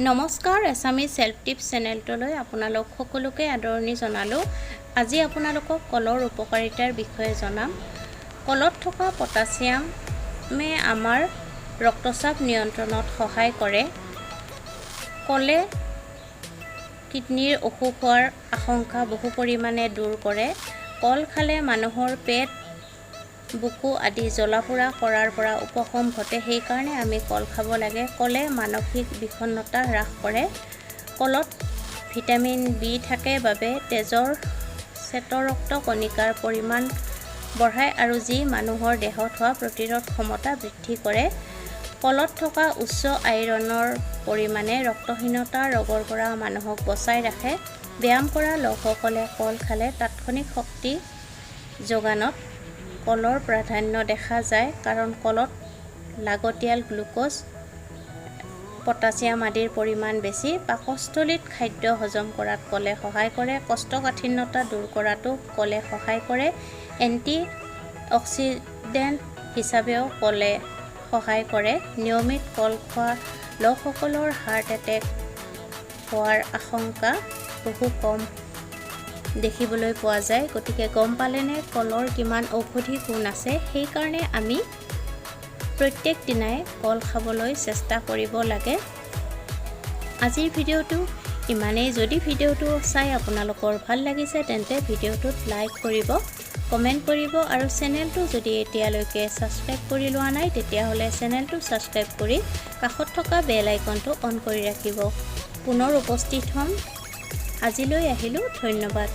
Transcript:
নমস্কাৰ, Assamese self tips চেনেলটোলৈ আপোনালোক সকলোকে আদৰণি জনালোঁ। আজি আপোনালোকক কলৰ উপকাৰিতাৰ বিষয়ে জনাম। কলত থকা পটাছিয়ামে আমাৰ ৰক্তচাপ নিয়ন্ত্ৰণত সহায় কৰে। কলে কিডনীৰ অসুখ হোৱাৰ আশংকা বহু পৰিমাণে দূৰ কৰে। কল খালে মানুহৰ পেট, বুকু আদি জ্বলা পোৰা কৰাৰ পৰা উপশম ঘটে। সেইকাৰণে আমি কল খাব লাগে। কলে মানসিক বিষণ্ণতা হ্ৰাস কৰে। কলত ভিটামিন বি থাকে বাবে তেজৰ শ্বেতৰক্ত কণিকাৰ পৰিমাণ বঢ়ায় আৰু যি মানুহৰ দেহত হোৱা প্ৰতিৰোধ ক্ষমতা বৃদ্ধি কৰে। কলত থকা উচ্চ আইৰণৰ পৰিমাণে ৰক্তহীনতা ৰোগৰ পৰা মানুহক বচাই ৰাখে। ব্যায়াম কৰা লোকসকলে কল খালে তাৎক্ষণিক শক্তি যোগানত কলৰ প্ৰাধান্য দেখা যায়, কাৰণ কলত লাগতিয়াল গ্লুক'জ, পটাছিয়াম আদিৰ পৰিমাণ বেছি। পাকস্থলীত খাদ্য হজম কৰাত কলে সহায় কৰে। কোষ্ঠকাঠিন্যতা দূৰ কৰাতো কলে সহায় কৰে। এণ্টি অক্সিডেণ্ট হিচাপেও কলে সহায় কৰে। নিয়মিত কল খোৱা লোকসকলৰ হাৰ্ট এটেক হোৱাৰ আশংকা বহু কম দেখিবলৈ পোৱা যায়। গতিকে গম পালেনে কলৰ কিমান ঔষধি গুণ আছে? সেইকাৰণে আমি প্ৰত্যেক দিনাই কল খাবলৈ চেষ্টা কৰিব লাগে। আজিৰ ভিডিঅ'টো ইমানেই। যদি ভিডিঅ'টো চাই আপোনালোকৰ ভাল লাগিছে, তেন্তে ভিডিঅ'টোত লাইক কৰিব, কমেণ্ট কৰিব আৰু চেনেলটো যদি এতিয়ালৈকে ছাবস্ক্ৰাইব কৰি লোৱা নাই, তেতিয়াহ'লে চেনেলটো ছাবস্ক্ৰাইব কৰি কাষত থকা বেল আইকনটো অন কৰি ৰাখিব। পুনৰ উপস্থিত হ'ম। আজিলৈ আহিলোঁ, ধন্যবাদ।